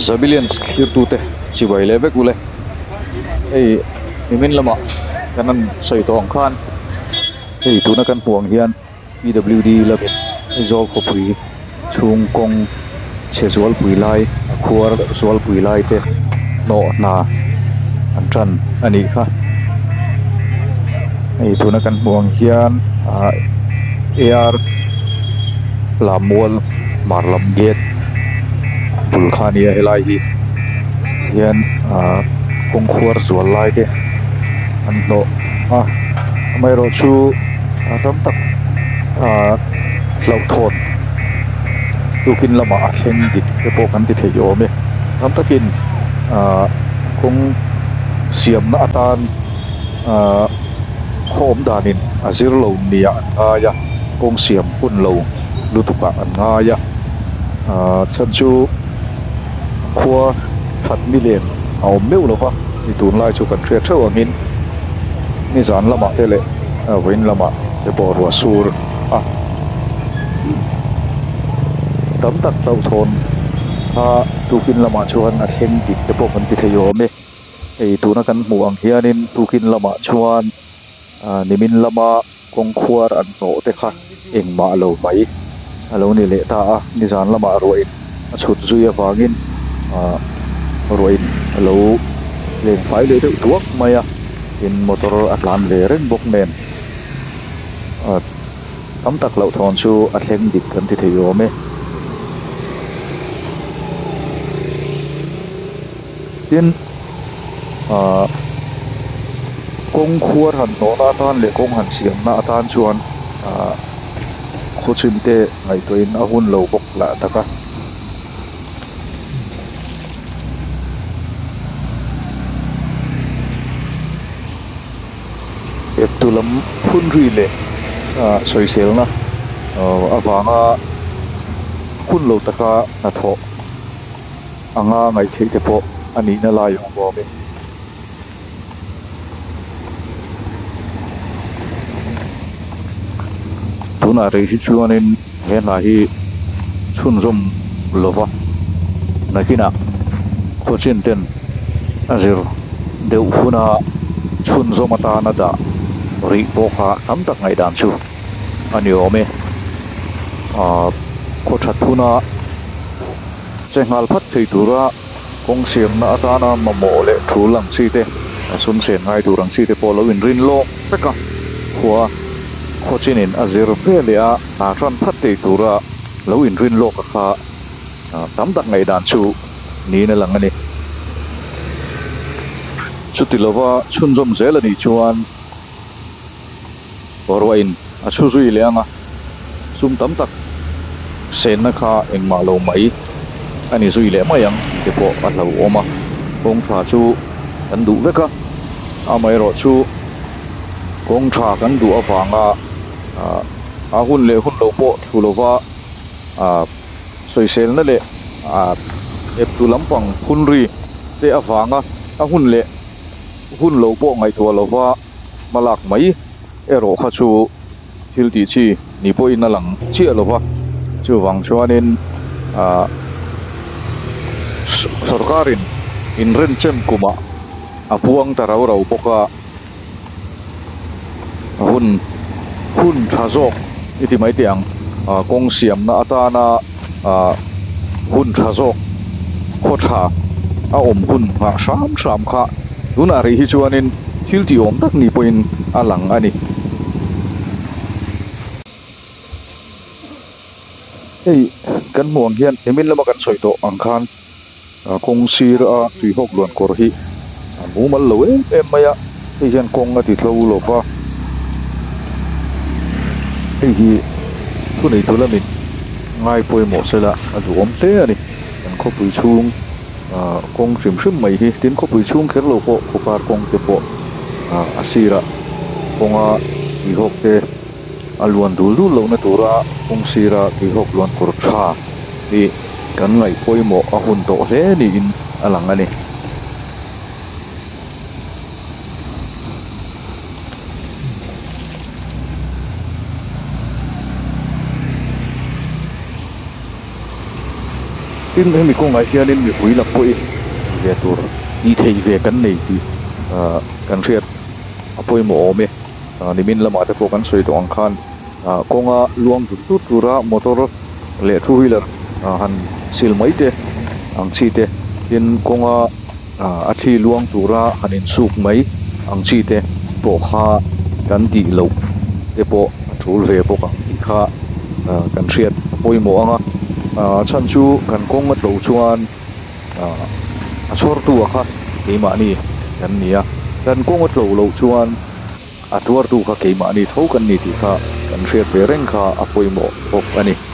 Zabilians thlirtute chibai leh vek ule. Hei nimin lamah kan han sawi tawh ang khan hei tuna kan hmuh ang hian PWD lamin Aizawl khawpui chhung kawng chhe zualpui lai a khuar zualpui lai te hnawh hna an tan a nih kha. Hei tuna kan hmuh ang hian ah ar Lammual hmar lam gate bul kha a ni a helai hi hian ah kawngkhuar zual lai te an hnawh a amaherawh chu a tam tak ah hlauhthawn tukin lamah a thleng dik te pawh kan ti thei awm e tam takin ah kawng siamna atan ah khaw awm danin a zir lo nia an ngai a. Kawng siam hun lo lutuk ah an ngai a ahh chhan chu khua that ni len a awm meuh lo va ni tunlai chu kan hriat theuh angin nizan lamah te leh vawiin lamah te pawh ruah sur a tam tak hlauhthawn kha tukin lamah chuan a thleng dik te pawh kan ti thei awm e hei tuna kan hmuh ang hianin tukin lamah chuan ahh nimin lama. Kawng khuar an hnawh te kha engmah lo mai a lo ni leh ta a, nizan lamah ruahin a chhut zui avangin ah ruahin a lo leng fai leh deuh duak mai a, tin motor a tlan ve reng bawk nen ah tam tak loh thawn chu a thleng dik kan ti thei awm e. Tin ahh kawng khuar han hnawhna atan leh kawng han siamna atan chuan ahh khawchhim te ngaihtuahin a hun lo bawk lah tak a. Eptu lam phun ri leh ahh sawiselna ahh avanga hun lo taka hnathawh. Anga ngaih theih te pawh a nihna lai a awm awm e. Tunah rei hi chuanin he hna hi chhunzawm lova nakinah khawchin ten a zir deuh huna chhunzawm atana dah rih pawh kha tam tak ngaihdan chu a ni awm e. Ahh khaw that huna. Che nghal phat thei tura kawng siamna atana mamawh leh thul ang chi te, a sum sen ngai tur ang chi te pawh lo inrin lawk vek a, khua khawchinin a zir ve leh a hna tan phat thei tura lo inrin lawk a kha tam tak ngaihdan chu niin a lang a ni. Chuti lova chhunzawm zel a nih chuan ruahin a chhu zui leh ang a, sum tam tak senna kha engmah lo mai a ni zui leh mai ang tih te pawh a hlauhawm a, kawng tha chu kan duh vek a, amaherawh chu kawng tha kan duh avanga ah a hun leh hun lo pawh thlu lova ah sawiselna leh ah eptu lampang phun ri te avanga a hun leh hun lo pawh ngaihtuah lova hmalak mai erawh kha chu thil tih chi ni pawhin a lang chiah lo va, chuvang chuanin ahh sawrkarin inrenchem kumah a buang ta rau rau bawk a, hun hun tha zawk i ti mai teh ang ah kawng siamna atana ah hun tha zawk khaw tha a awm hun nghah hram hram kha tunah rih hi chuanin thil tih awm tak ni pawhin a lang a ni. Hei kan hmuh ang hian nimin lama kan sawi tawh ang khan kawng sir a tuihawk luan kawr hi a mumal lo em em mai a, hei hian kawng a ti tlo lo va, hei hi thuneitu lamin ngai pawimawh sela a duhawm hle a ni. Kan khawpui chhung ah kawng hrim hrim mai hi tin khawpui chhung kher lo pawh khawkar kawng te pawh ah a sirah kawnga tuihawk te a luan dul dul lohna tura kawng sira tuihawk luan kawr tha hi kan ngaih pawimawh a hun tawh hle niin a lang a ni. Tin. Tin, hemi kawngah hianin mipui lam pawhin tih ve tur tih theih ve kan nei tih kan hriat a pawimawh awm e. Nimin lamah te pawh kan sawi tawh ang khan kawnga luang dur dur tura motor leh two wheeler han sil mai te ang chi te, tin kawnga a thli luang tura han insuk mai ang chi te pawh kha kan tih loh te pawh a tul ve bawk ang tih kha kan hriat a pawimawh ang a, a chhan chu kan kawng a tlo chuan a chhawrtu a kha keimahni kan ni a, kan kawng a tlo loh chuan a tuartu kha keimahni tho kan ni tih kha kan hriat ve reng kha a pawimawh bawk a ni.